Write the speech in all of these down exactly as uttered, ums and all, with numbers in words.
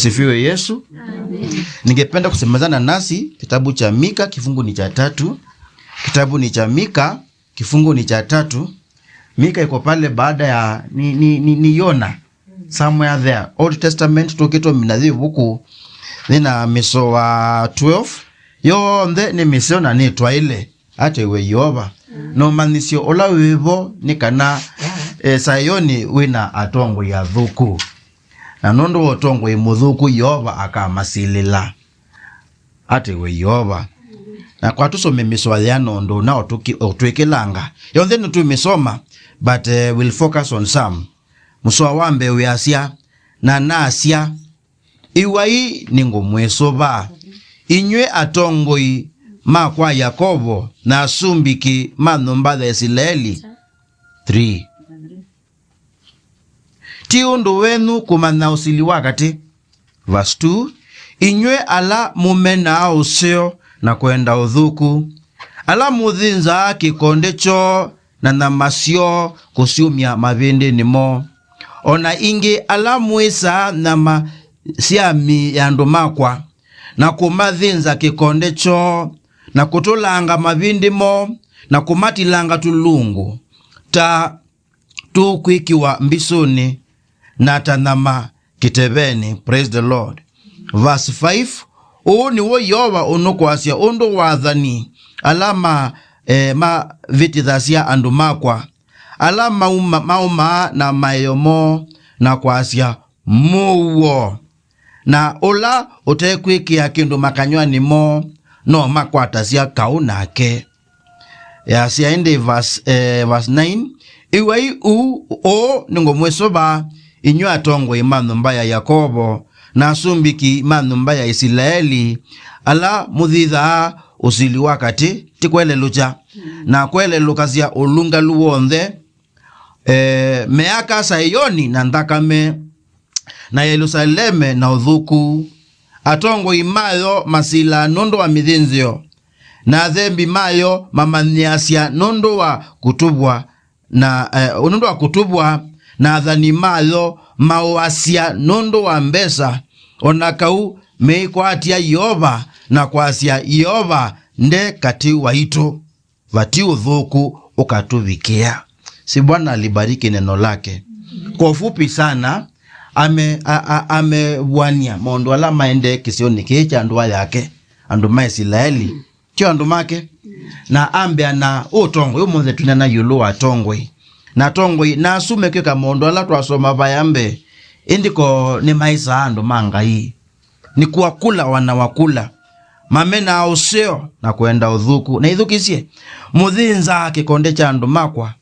Asifiwe Yesu. Amen. Ningependa kusemezana nasi kitabu cha Mika, kifungu ni cha tatu. Kitabu ni cha Mika, kifungu ni cha tatu. Mika iko pale baada ya ni, ni, ni, ni Yona. Somewhere there. Old Testament, tũkĩtũmina yĩ vuku. Nĩna mĩsoa twelve. Yonthe nĩ mĩseo na nĩ twaĩle. Atĩwe Yeova. Na ũmanyĩsyo ũla wĩ vo nĩ kana, eh, Sayoni wĩna atongoi athũku. Na nũndũ wa ũtongoi mũthũku, Yeova akamasilĩla. Atĩwe Yeova. Na kwa tũsome mĩsoa yĩana ũndũ ũna ũtũki-, ũtwĩkĩlanga. Yonthe nĩtũmĩsoma, but, eh, we'll focus on some. Mũsoa wa mbee wĩasya, na nasya, Ĩw'ai nĩngũmwĩsũva, inyw'ĩ atongoi ma kwa Yakovo na asumbĩki ma nyũmba ya Isilaeli. Three. Ti ũndũ wenyu kũmanya ũsili wa katĩ. Verse two, inyw'ĩ ala mũmenaa ũseo na kwenda ũthũku, ala mũthĩnzaa kĩkonde kyoo na nyama syoo kũsyumya mavĩndĩnĩ moo. O na ĩngĩ, ala mwĩsaa nyama sya mĩĩ ya andũ makwa, na kũmathĩnza kĩkonde kyoo, na kũtũlanga mavĩndĩ moo, na kũmatilanga tũlungu, ta tũkwĩkĩwa mbisũnĩ, na ta nyama kĩtevenĩ. Praise the Lord. Verse five, ũũ nĩw'o Yeova ũnũkwasya ũndũ wa athani ala ma, eh, mavĩtĩthasya andũ makwa, ala mauma, maumaa na maeo moo na kwasya, "Mũuo." Na ũla ũtekwĩkĩa kĩndũ makanyw'anĩ moo, no makwatasya kaũ nake. Yasya ĩndĩ verse, eh, verse nine, ĩw'ai ũu, ũũ nĩngũmwĩsũva, inyw'ĩ atongoi ma nyũmba ya Yakovo, na asumbĩki ma nyũmba ya Isilaeli, ala mũthithaa ũsili wa katĩ, ti kwelelũkya, na kwelelũkasya ũlũngalu w'onthe, eh, meaka Saioni na nthakame, na Yelusaleme na ũthũku. Atongoi mayo masilaa nũndũ wa mĩthĩnzĩo, na athembi mayo mamanyĩasya nũndũ wa kũtũvwa, na, eh, nũndũ wa kũtũvwa, na athani mayo maũasya nũndũ wa mbesa, o na kau meĩkwatya Yeova na kwasya, "Yeova nde katĩ waitũ." Vati ũthũku ũkatũvikĩa. Si Bwana alibariki neno lake. Kwa ufupi sana, ame-, a-, a-, amevw'ania maũndũ ala maendee kĩsionĩ kĩĩ kya ndũa yake, andũ ma Isilaeli, tyo andũ make. Na ambĩa na ũtongoi, ũmũnthĩ tũneena ĩũlũ wa atongoi. Na atongoi na asu mekwĩka maũndũ ala twasoma vaya mbee, ĩndĩ ko nĩmaĩsaa andũ ma Ngai. Nĩkwakula wanawakula, mamenaa ũseo na kwenda ũthũku. Na ĩthukĩsye, mũthĩnzaa kĩkonde kya andũ makwa,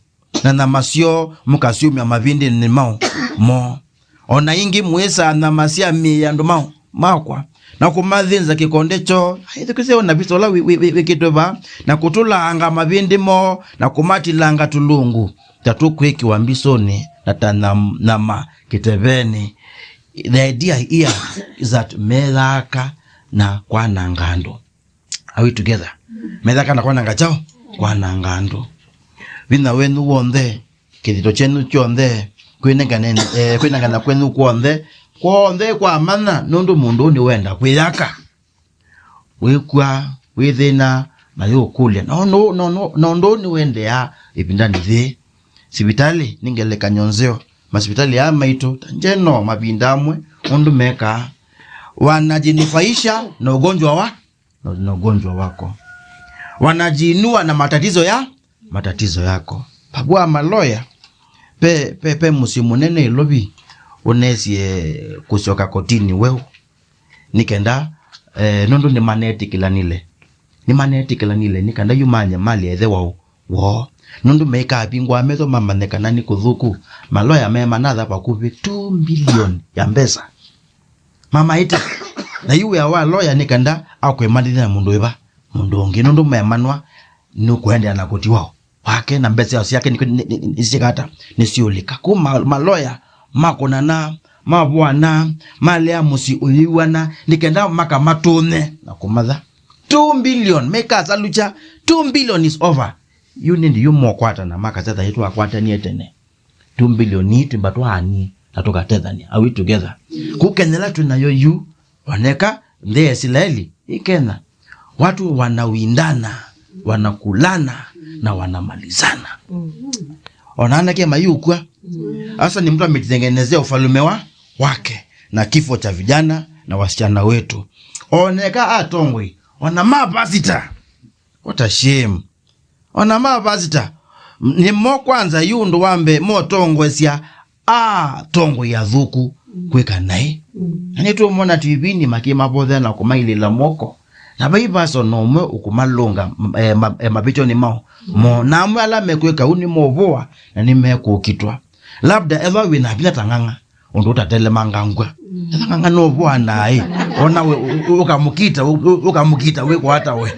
na nyama syoo mũkasyumya mavĩndĩnĩ mao moo. O na ĩngĩ mwĩsaa nyama sya mĩĩ ya andũ mao, makwa, na kũmathĩnza kĩkonde kyoo. Ĩthukĩsye ũnabii ũla wĩ-, wĩ-, wĩ-, wĩkĩtwe vaa, na kũtũlaanga mavĩndĩ moo, na kũmatilanga tũlungu, ta tũkwĩkĩwa mbisũnĩ, na ta nyam-, nyama kĩtevenĩ. The idea here is that methaka na kwananga andũ. Are we together? Methaka na kwananga kyaũ? Kwananga andũ. Vinya wenyu w'onthe, kĩthito kyenyu kyonthe, kwĩnengane-, eh, kwĩnengana kwenyu kw'onthe, kw'onthe kwamanya, nũndũ mũndũ ũũ nĩwenda kwĩyaka. Wĩkw'a, wĩthĩna, mayũkũlya, no, no, no, no, no, ũndũ ũũ nĩũendeaa ĩvindanĩ yĩĩ. Sivitalĩ nĩ ngelekany'o nzeo. Masivitalĩ aa maitũ ta General, mavinda amwe ũndũ mekaa, wanajinufaisha na ugonjwa wa, na, na ugonjwa wako, wanajiinua na matatizo ya, matatizo yako. Vavua maloya, pe, pe, pe mũsyĩ mũnene Ĩlovi ũnesie kũsyoka kotini weũ. Nĩ kenda, eh, nũndũ nĩmanetĩkĩlanile. Nĩmanetĩkĩlanile nĩ kenda yu manye malya ĩthe wao woo. Nũndũ meikavingũa metho mamanye kana nĩ kũthũku. Maloya me manatha vakuvĩ two billion ya mbesa. Mamaĩte. Na yu wĩa wa loya nĩ kenda akwĩmanĩthya na mũndũ ĩva, mũndũ ũngĩ. Nũndũ memanwa nũkũendeea na kũti wao wake na mbesa syake nĩ, nĩ, nĩ, nĩsyĩka ata? Nĩsyũlĩka. Kũ ma-, maloya makũnana, mavũana, malea mũsyĩ ũyĩw'ana, nĩ kenda makamatũnye na kũmatha. Two billion, mekasalukya, two billion is over. Yu nĩndĩ yu mokwatana makasya thaĩ twakwatanie tene. Two billion ii twĩmba twaanie. na tũkatethania. Are we together? Kũu Kenya ĩla twĩ nayo yu, oneka nthĩ ya Isilaeli ĩ Kenya, watu wanawindana, wanakulana na wanamalizana. Ona anake mayũkw'a. Sasa ni mtu ametengenezea ufalme wa wake na kifo cha vijana na wasichana wetu. Oneka atongoi, ona mapasita. What a shame. Ona mapasita, nĩmo kwanza yu ũndũ wa mbee motongoesya atongoi athũku kwĩka naĩ. Na nĩtũmona tivinĩ makĩmavothea na kũmailĩla moko. Na vai vasa ona ũmwe ũkũmalũnga, m-, eh, ma-, eh, mavĩtyonĩ mao. Mo, na amwe ala mekwĩka ũu nĩmovũa na nĩmekũkitwa. Labda ethwa wĩ na vinya ta ng'ang'a, ũndũ ũtatelemanga ngwa. Ethwa ng'ang'a nũvũa naĩ, ona we, ũ-, ũ-, ũkamũkita, ũ-, ũ-, ũkamũkita wĩkwata we.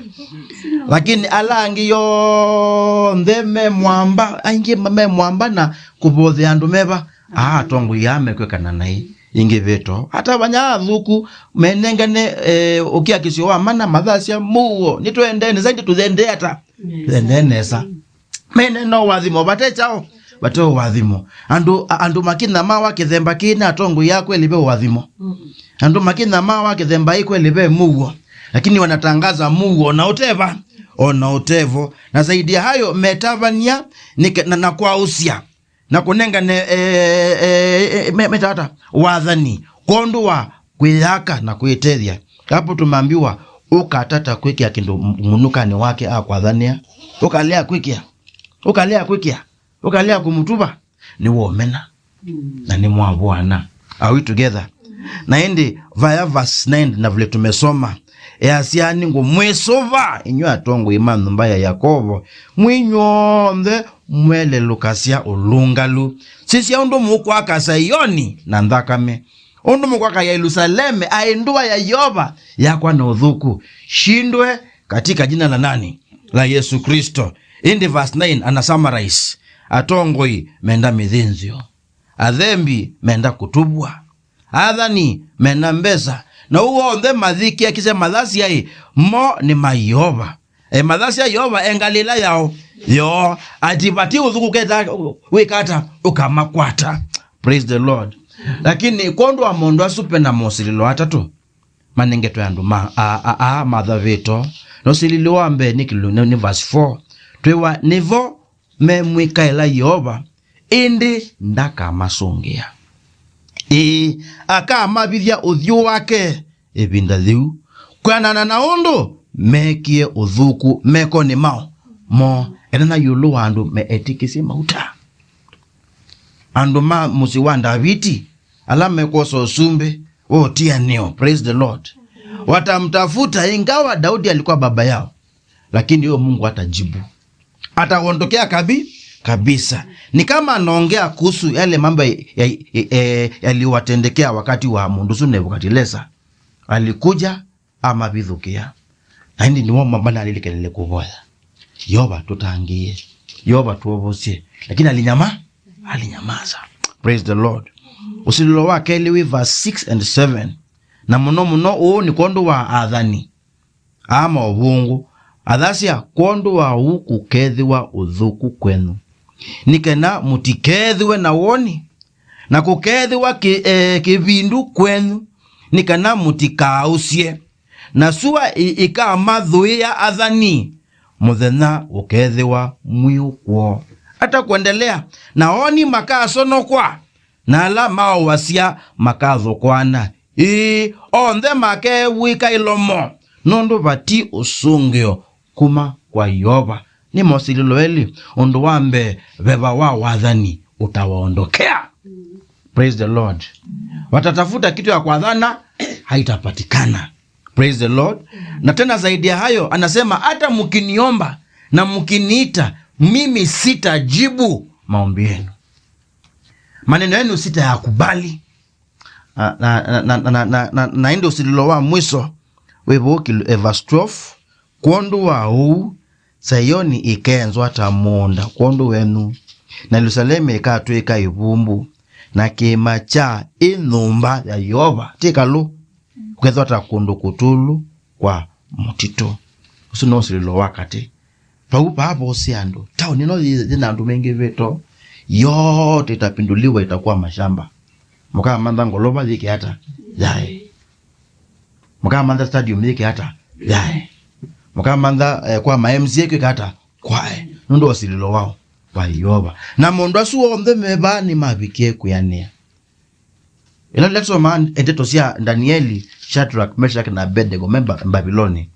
Lakini ala angĩ yonthe me mwamba, aingĩ ma-, me mwamba na kũvothea andũ meva, aa atongoi aa mekwĩkana naĩ. Ingĩ vĩto. Ata vanya athũku, menengane, eh, ũkiakĩsyo wa mana, mathasya mũuo, nĩtũendee nesa, ĩndĩ tũendee ata? Tũendee nesa. Mene no ũathimo, vate kyaũ, vate ũathimo. Andũ, a-, andũ makĩnyamawa kĩthemba kĩĩ nĩ atongoi aa kweli ve ũathimo? Andũ makĩnyamawa kĩthemba ĩĩ kweli ve mũuo? Lakini wanatangaza mũuo na ũteva, ona ũtevo. Na zaidi ya hayo, metavany'a nĩke-, na, na kwaũsya, na kũnengane, eh, eh, eh, me-, metata wathani, kwondũ wa kwĩyaka na kwĩtethya. Hapo tumeambiwa, ũkatata kwĩkĩa kĩndũ m-, mũnukanĩ wake akwathanĩa. Ũkalea kwĩkĩa. Ũkalea kwĩkĩa. Ũkalea kũmũtuva. Nĩ womena. Na nĩ mwavũana. Are we together? Na ĩndĩ, vaya verse nine na vile tumesoma, easya, nĩngũmwĩsũva, inyw'ĩ atongoi ma nyũmba ya Yakovo, mwĩ inyw'onthe mwelelũkasya ũlũngalu. Sisya ũndũ mũkwaka Saioni na nthakame, ũndũ mũkwaka Yelusaleme, aĩ ndũa ya Yeova yakwa na ũthũku. Shindwe katika jina la nani? La Yesu Kristo. Ĩndĩ verse nine ana summarize, atongoi menda mĩthĩnzĩo, athembi menda kũtũvw'a, athani mena mbesa, na ũu onthe mathikĩakisye mathasya ĩ mo nĩ ma Yeova. E, mathasya Yeova e ngalĩla yao yoo, ati vati ũthũku keta wĩkata ũkamakwata. Praise the Lord. Lakini kwondũ wa maũndũ asu, pena mosilĩlo atatũ manengetwe andũ ma a, a, a mathavĩto. Na ũsilĩlo wa mbee nĩ kĩlu-, nĩ, nĩ verse four. Twĩwa nĩvo memwĩkaĩla Yeova, ĩndĩ ndakamasũngĩa. Ĩĩ, akamavithya ũthyũ wake ĩvinda yĩu, kwĩanana na ũndũ meekie ũthũku mekonĩ mao mo, enana ĩũlũ wa andũ meetĩkĩsye mauta. Andũ ma mũsyĩ wa Ndaviti, ala mekwosa ũsumbĩ wa ũtianĩo. Praise the Lord. Watamtafuta, ingawa Daudi alikuwa baba yao, lakini huyo Mungu hatajibu. Ataondokea kabi-, kabisa. Ni kama anaongea kuhusu yale mambo ya, ya, ya, yaliwatendekea wakati wa mũndũ ũsu Nebukadneza. Alikuja, amavithũkĩa. Na ĩndĩ nĩmo ma-, manalilikanile kũvoya, Yeova, tũtangĩĩe. Yeova, tuovosye. Lakini alinyama-, alinyamaza. Praise the Lord. Ũsilĩlo wa kelĩ wĩ verse six and seven. Na mũno mũno ũũ nĩ kwondũ wa athani aa ma ũvũngũ. Athasya, kwondũ wa ũu kũkeethĩwa ũthũku kwenyu, nĩ kana mũtikeethĩwe na woni, na kũkeethĩwa kĩ-, e, kĩvindu kwenyu, nĩ kana mũtikaaũsye. Na sua ĩ-, ĩkamathũĩa athani, mũthenya ũkeethĩwa mwiũ kwoo. Ata kũendelea, na ooni makasonokwa, na ala maũasya makathũkũana. Ĩĩ, onthe makew'ĩka ĩlomo, nũndũ vati ũsũngĩo kuma kwa Yeova. Nĩ mosilĩlo elĩ. Ũndũ wa mbee, veva wa wathani utawaondokea. Praise the Lord. Watatafuta kitu ya kuathana, haitapatikana. Praise the Lord. Na tena zaidi ya hayo, anasema, hata mkiniomba na mkiniita, mimi sitajibu maombi yenu. Maneno yenu sitayakubali. Na, na, na ĩndĩ ũsilĩlo wa mwiso wĩ vau kĩlu-, eh, verse twelve, kwondũ wa ũu, Saioni ĩkeenzwa ta mũũnda kwondũ wenyu, na Yelusaleme ĩkatw'ĩka ĩvumbu, na kĩĩma kya ĩ nyũmba ya Yeova, ti ĩkalũ, ũkethwa ta kũndũ kũtũlu kwa mũtitũ. Ũsu nĩ ũsilĩlo wa katĩ. Vau vaa vosĩ andũ. Taoni ĩno yĩ, yĩna andũ maingĩvĩte, yote itapinduliwa, itakuwa mashamba. Mũkamantha ngolova yĩke ata? Yaĩ. Mũkamantha stadium yĩke ata? Yaĩ. Mũkamantha, eh, kwa ma M C A kwĩka ata? Kwaĩ. Nũndũ wa ũsilĩlo wao wa Yeova. Na maũndũ asu onthe me vaa nĩmavikie kwĩanĩa. Ĩla tũlasoma ndeto sya Danieli, Shadrach, Meshach na Abednego me Mba-, Mbaviloni,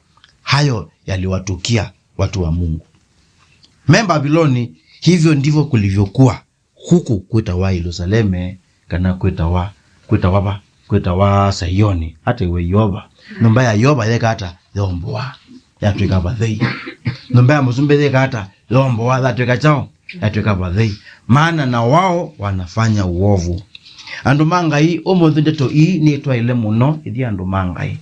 hayo yaliwatukia watu wa Mungu. Me Mbaviloni, hivyo ndivyo kulivyokuwa huku kwĩtawa Yerusaleme, kana kwĩtawa, kwĩtawa va, kwĩtawa Saioni, ata iwe Yeova. Nyũmba ya Yeova yeka ata? Yomboa, yatwĩka vathei. Nyũmba ya mũsumbĩ yeka ata? Yomboa, yatwĩka kyaũ? Yatwĩka vathei. Maana na wao wanafanya uovu. Andũ ma Ngai, ũmũnthĩ ndeto ii nĩtwaĩle mũno ithyĩ andũ ma Ngai.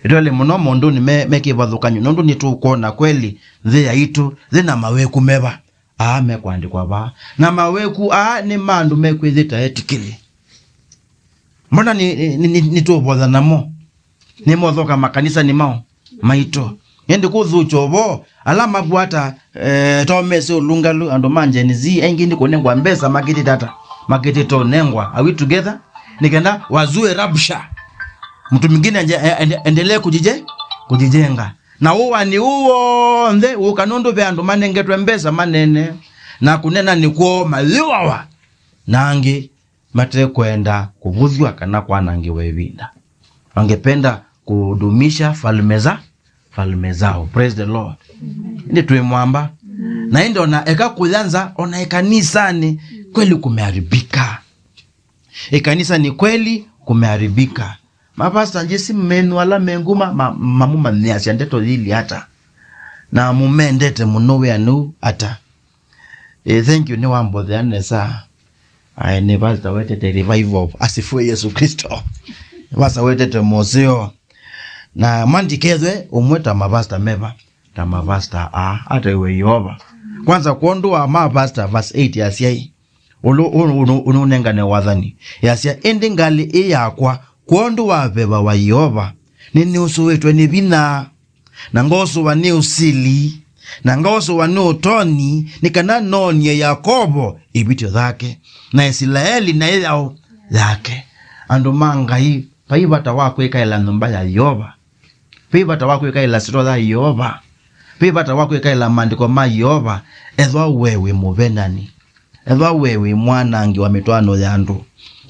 Ĩtwaĩle mũno maũndũnĩ me, me kĩvathũkany'o, nũndũ nĩtũkwona kweli nthĩ yaitũ yĩ na maweku meva. Aa mekwandĩkwa vaa. Na maweku aa nĩ ma andũ mekwĩthĩta etĩkĩli. Mbona nĩ, nĩ, nĩ, nĩtũũvoya namo? Nĩmothoka makanisanĩ mao maitũ. Ĩndĩ kũthũkya ũvoo, ala mavwata, eh, tomesĩ ũlũngalu, andũ ma Gen Z, aingĩ nĩ kũnengwa mbesa makĩtĩte ata? Makĩtĩte ũnengwa. Are we together? Nĩ kenda wazue rabsha. Mtu mwingine anje-, ende-, endelee kujije-, kujijenga. Na ũwani ũũ w'onthe wũka nũndũ ve andũ manengetwe mbesa manene, na kũnena nĩ kwoo mayĩwawa, na angĩ matekwenda kũvũthw'a kana kwanangĩwa ĩvinda. Wangependa kudumisha falme za, falme zao. Praise the Lord. Ĩndĩ twĩ mwamba. Na ĩndĩ ona eka kũya nza, ona ĩkanisanĩ, kweli kumeharibika. Ĩkanisanĩ kweli kumeharibika. Mapasta njĩsi menyu ala me nguma ma, mamũmanyĩasya ndeto yĩli ata. Na mũmendete mũno wĩanũ ata. Eh, thank you, nĩwambothea nesa. Aĩ, nĩ pastor wetete revival. Asifiwe Yesu Kristo. Pastor wetete mũseo. Na mandikethwe ũmwe ta mapasta meva, ta mapasta a, ata iwe Yeova. Kwanza kwondũ wa mapasta, verse eight yasyai, ũlũ, ũlũ, ũlũ, ũnũnengane wathani. Yasya, ĩndĩ ngalĩ ĩ yakwa, kwondũ wa veva wa Yeova, nĩnĩusũĩtwe nĩ vinya, na ngosũwa nĩ ũsili, na ngosũwa nĩ ũtonyi, nĩ kana noonie Yakovo ĩvĩtyo yake, na Isilaeli naĩ yaũ yake. Andũ ma Ngai, vai vata wa kwĩkaĩla nyũmba ya Yeova. Vai vata wa kwĩkaĩla sitwa ya Yeova. Vai vata wa kwĩkaĩla maandĩko ma Yeova. Ethwa we wĩ mũvenani. Ethwa we wĩ mwanangi wa mĩtwaano ya andũ.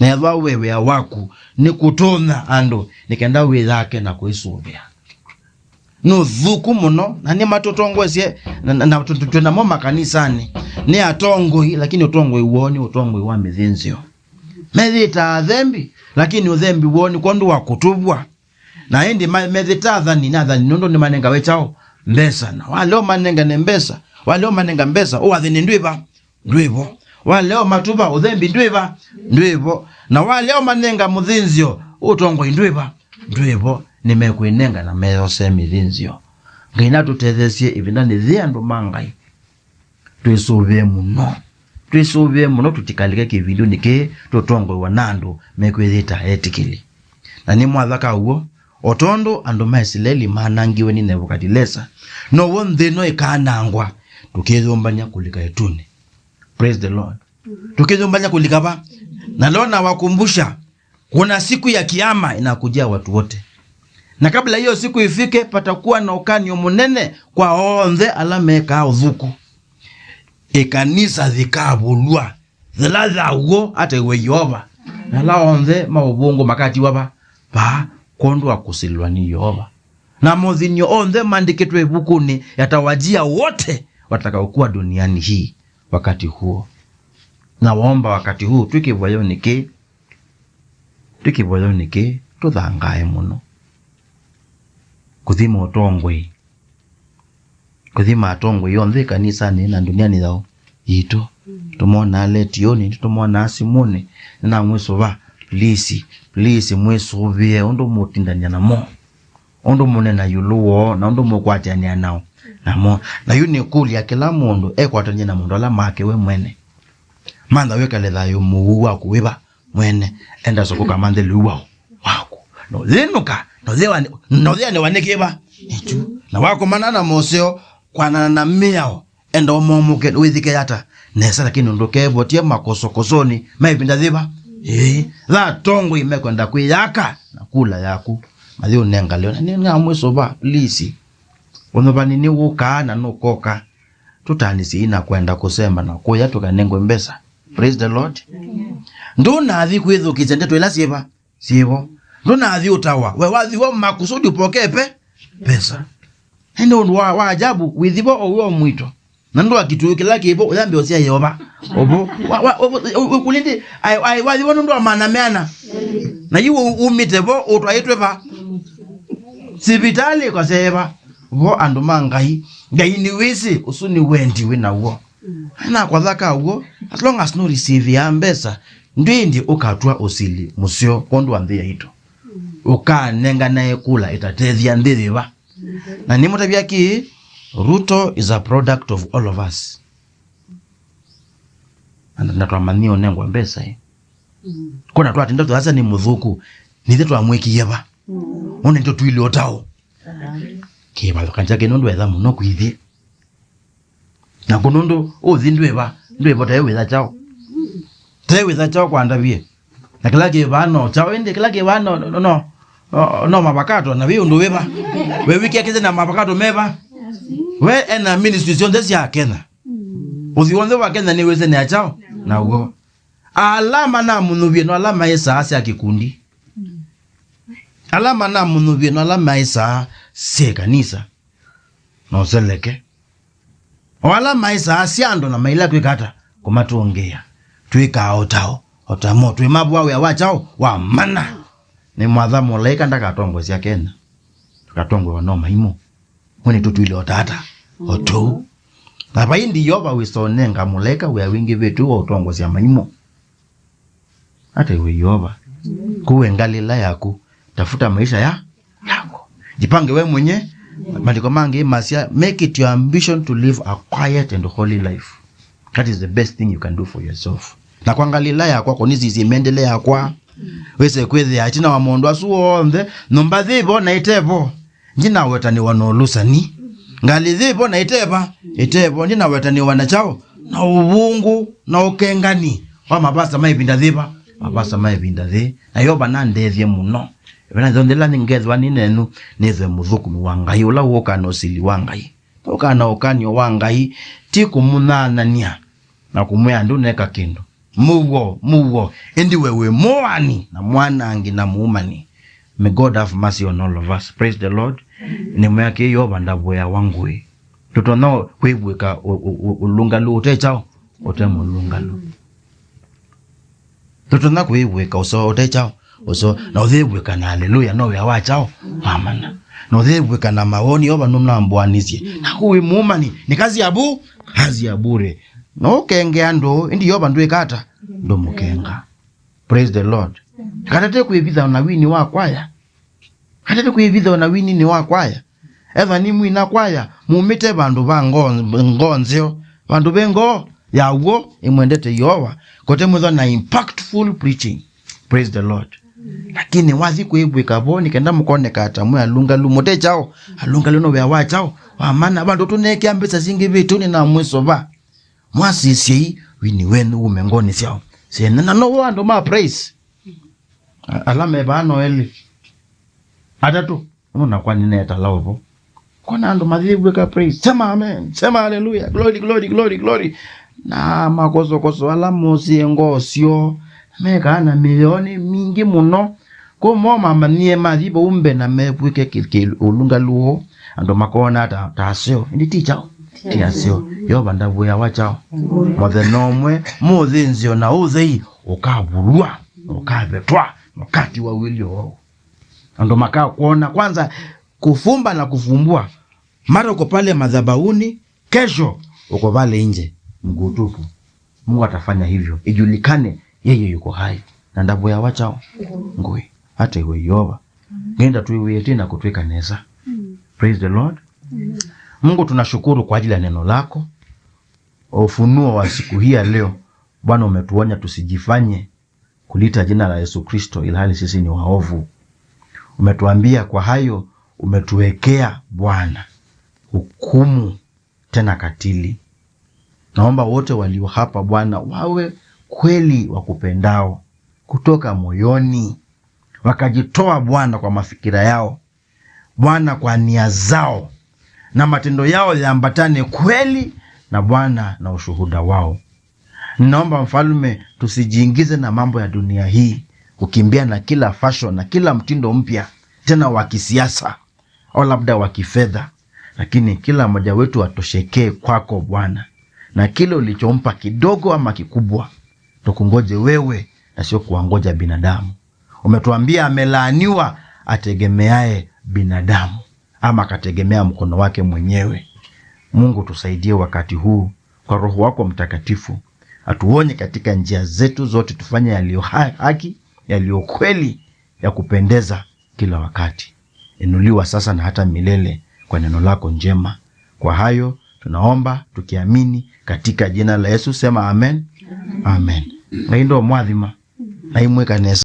Na ethwa we wĩa waku nĩ kũtũnya andũ nĩ kenda wĩyake na kũĩsũvĩa. Nĩ ũthũku mũno, na nĩmatũtongoesye, na, na, na tũ-, tũ-, twĩ namo makanisanĩ. Nĩ atongoi, lakini ũtongoi woo nĩ ũtongoi wa mĩthĩnzĩo. Methĩtaa athembi, lakini ũthembi woo nĩ kwondũ wa kũtũvw'a. Na ĩndĩ ma-, methĩtaa athani, na athani nũndũ nĩmanengawe kyaũ? Mbesa. Na walea ũmanengane mbesa, walea ũmanenga mbesa, ũathani ndwĩva? Ndwĩvo. Walea ũmatũva, ũthembi ndwĩva? Ndwĩvo. Na walea ũmanenga mũthĩnzĩo, ũtongoi ndwĩva? Ndwĩvo. Nĩmekwĩnenga na meyose mĩthĩnzĩo. Ngai natũtetheesye ĩvindanĩ yĩĩ andũ ma Ngai. Twĩsũvĩe mũno. Twĩsũvĩe mũno tũtikalike kĩvindunĩ kĩĩ tũtongoew'a na andũ mekwĩyĩta etĩkĩli. Na nĩmwathaka ũw'o, o tondũ andũ ma Isilaeli maanangiwe nĩ Nevukatilesa, now'o nthĩ ĩno ĩkaanangwa, tũkĩyũmbany'a kũlika ĩtunĩ. Praise the Lord. Tũkĩyũmbany'a kũlika va? Na leo nawakumbusha, kuna siku ya kiama inakujia watu wote. Na kabla hiyo siku ifike, patakuwa na ũkanyo mũnene kwa onthe ala mekaa ũthũku. Ĩkanisa yĩkavũlw'a, yĩla ya w'o ata iwe Yeova. Na ala onthe ma ũvũngũ makatiwa va? Vaa, kwondũ wa kũsilĩlwa nĩ Yeova. Na mothinyo onthe maandĩkĩtwe ĩvukunĩ yatawajia wote watakaokuwa duniani hii wakati huo. Na waomba wakati huu, twĩ kĩvoyonĩ kĩĩ, twĩ kĩvoyonĩ kĩĩ, tũthangae mũno. Kũthima ũtongoi. Kũthima atongoi onthe kanisanĩ na ndunianĩ yao yitũ. Tũmonaa letionĩ, tũmonaa simũnĩ, nĩnamwĩsũva, please, please, mwĩsũvĩe ũndũ mũtindany'a namo. Ũndũ mũnena ĩũlũ woo, na ũndũ mũkwatĩanĩa nao, namo. Na yu nĩkũlya kĩla mũndũ ekwatany'e na mũndũ ala make we mwene. Mantha wĩkale thayũ mũuu waku wĩva mwene, enda soko kamanthe lĩu wao waku. Nothĩnũka, nothĩwa-, nothĩanĩwa nĩ kĩva? Nĩkyu. Na wakomana na moseo, kwanana na mĩao, enda ũmomũke, wĩthike yata nesa, lakini ndũkevotie makosokosonĩ ma ĩvinda yĩva? Ĩĩ, tha atongoi mekwenda kwĩyaka na kula yaku, mathi ũnenga leo. Na nĩnamwĩsũva, please. Ũnyuvani nĩwũkaa na nũkoka. Tũtanĩsyei na kwenda kũsemba na kũya tũkanengwe mbesa. Praise the Lord. Ndũnathi kwĩthũkĩsya ndeto ila syĩva? Syĩvo. Ndũnathi ũtawa. We wathiwa makusudi ũpokee pe? Pesa. Ĩndĩ ũndũ wa, wa ajabu, wĩthivo o w'o mwito. Na ndũ akitũĩ kĩla kĩvo, ũyambe ũsya Yeova. Ũvo. Wa, wa, ũvo, ũ-, ũ-, ũlindi, ai, ai, wathivo nũndũ wa maana meana. Na yu u-, umĩte vo, ũtwaĩtwe va? Sivitali kwa seva. Vo andũ ma Ngai. Ngai nĩwĩsĩ, ũsu nĩ wendi wĩ naw'o. Nakwa thaka w'o, as long as no receive ya mbesa, ndwĩndĩ ũkatw'a ũsili mũseo kwondũ wa nthĩ yaitũ. Ũkanenganae kũla ĩtatethya nthĩ yĩva. Na nĩmũtavya kĩĩ, Ruto is a product of all of us. Na, na twamanyie ũnengwa mbesa ĩ. Kona twatinda twasya nĩ mũthũku, nithe twamwĩkie va? Ũne nĩtũtwile ũtao. Kĩvathũkany'a kĩ nũndũ etha mũno kwithyĩ. Na kũ nũndũ ũthi ndwĩva, ndwĩva tae wĩtha kyaũ. Tae wĩtha kyaũ kwandavie. Na kĩla kĩvaa no kyaũ, ĩndĩ kĩla kĩvaa no, no, no, no, no mavakato, na wĩ ũndũ wĩva? We wĩkĩa kĩsĩ na mavakato meva? We ena ministry syonthe sya Kenya. Ũthi w'onthe wa Kenya nĩwĩsĩ nĩ akyaũ? Naw'o. Ala manamũnyuvie no ala maĩ saa sya kĩkundi. Ala manamũnyuvie no ala maĩ saa sya ĩkanisa. Na ũseleke. O ala maĩ saa sya andũ na maila twĩka ata? Kũmatũngĩĩa. Twĩkaa o tao, o tamo, twĩmavũa wĩa wa kyaũ? Wa mana. Nĩ mwatha mũlaĩka ndakatongosya Kenya. Tũkatongoewa no maimũ. Mwe nĩtũtwile o tata, o tũu. Na vai ndi Yeova wĩsonenga mũlaĩka wĩa wingĩvĩtw'e wa ũtongosya maimũ. Hata iwe Yeova, kuwe ngalĩla yaku, tafuta maisha ya yako. Jipange we mwenye. Maandĩko mangĩ masya, make it your ambition to live a quiet and holy life. That is the best thing you can do for yourself. Na kwa ngalĩla yakwa, konisisye mendele yakwa, wĩse kwĩthĩa ĩtina wa maũndũ asu onthe, nyũmba yĩvo na ĩtevo. Ndinawetanĩwa na ũlũsani. Ngalĩ yĩvo na ĩteva, ĩtevo, ndinawetanĩwa na kyaũ? Na ũvũngũ, na ũkengani. Wa mavasa ma ĩvinda yĩva? Mavasa ma ĩvinda yĩĩ. Na Yeova nandethye mũno. Ĩvinda yonthe ĩla nĩngethĩwa nĩ nenyu, nĩthwe mũthũkũmi wa Ngai, ũla wũkaa na ũsili wa Ngai. Ũkaa na ũkany'o wa Ngai, ti kũmũnyaanyanya na kũmwĩa ndũneka kĩndũ. Mũuo, mũuo, ĩndĩ we wĩ mũaani na mwanangi na mũumani. May God have mercy on all of us. Praise the Lord. Nĩmwĩa kĩĩ Yeova ndavũĩawa ngũĩ. Tũtonya kwĩvw'ĩka ũ-, ũ-, ũ-, ũlũngalu ũte kyaũ? Ũte mũlũngalu. Tũtonya kwĩvw'ĩka ũseo ũte kyaũ? Ũseo. Na ũthĩvw'ĩka na aleluya, no wĩa wa kyaũ? Wa mana. Na ũthĩvw'ĩka na mawoni, Yeova nũnambũanisye. Na kũwĩ mũumani, nĩ kazi ya bu-, kazi ya bure. Na ũkengea andũ, ĩndĩ Yeova ndwĩka ata? Ndũmũkenga. Praise the Lord. Katate kwĩvitha na wini wa kwaya. Katate kwĩvitha na wini wa kwaya. Etha nĩ mwina kwaya, mumĩte vandũ va ngoo, ngoo nzeo, vandũ ve ngoo ya w'o ĩmwendete Yeova, kote mwĩthwa na impactful preaching. Praise the Lord. Lakini wathi kwĩvw'ĩka vo, nĩ kenda mũkoneka ta mwĩ alũngalu, mũte kyaũ? Alũngalu no wĩa wa kyaũ? Wa mana, vandũ tũnekĩa mbesa singĩ vitũ nĩ na mwĩsũva. Mwasĩsyei wini wenyu wume ngoonĩ syaũ? Syene na no andũ ma praise. A-, ala me vaa no elĩ. Atatũ. Ũnakwa nĩneetala ũvo. Kona andũ mathĩvw'ĩka praise. Sema amen. Sema hallelujah. Glory, glory, glory, glory. Na makosokoso ala mosie ngoo syoo. Mekaa na mĩyoonĩ mingĩ mũno. Kũu mo mamanyie mathi vau mbee na mevw'ĩke kĩ-, kĩ-, ũlũngalu ũũ. Andũ makoona ta, ta aseo. Ĩndĩ ti kyaũ. Ti aseo. Yeova ndavũĩawa kyaũ. Mũthenya ũmwe, mũthĩnzĩo na ũthei ũkavulwa, ũkavetwa, ũkatiwa wĩlyo wau. Andũ makakwona kwanza kufumba na kufumbua. Mara uko pale madhabahuni, kesho uko pale nje, mguu tupu. Mungu atafanya hivyo, ijulikane yeye yuko hai. Na ndavũĩawa kyaũ. Ngũĩ. Hata iwe Yeova. Ngenda tuiwĩe tena kutwika nesa. Praise the Lord. Mungu, tunashukuru kwa ajili ya neno lako. Ufunuo wa siku hii ya leo, Bwana, umetuonya tusijifanye kuliita jina la Yesu Kristo ilhali sisi ni waovu. Umetuambia kwa hayo, umetuwekea, Bwana, hukumu tena katili. Naomba wote walio hapa, Bwana, wawe kweli wakupendao, kutoka moyoni, wakajitoa, Bwana, kwa mafikira yao, Bwana, kwa nia zao, na matendo yao yaambatane kweli na, Bwana, na ushuhuda wao. Ninaomba, Mfalme, tusijiingize na mambo ya dunia hii, kukimbia na kila fashion na kila mtindo mpya, tena wa kisiasa au labda wa kifedha, lakini kila mmoja wetu atoshekee kwako, Bwana, na kile ulichompa, kidogo ama kikubwa, tukungoje wewe na sio kuwangoja binadamu. Umetuambia, "Amelaaniwa ategemeaye binadamu, ama akategemea mkono wake mwenyewe." Mungu, tusaidie wakati huu kwa Roho wako Mtakatifu, atuonye katika njia zetu zote, tufanye yaliyo ha-, haki, yaliyo kweli, ya kupendeza kila wakati. Inuliwa sasa na hata milele kwa neno lako njema. Kwa hayo tunaomba tukiamini katika jina la Yesu, sema amen. Amen. Ngai ndomwathima na imwĩka nesa.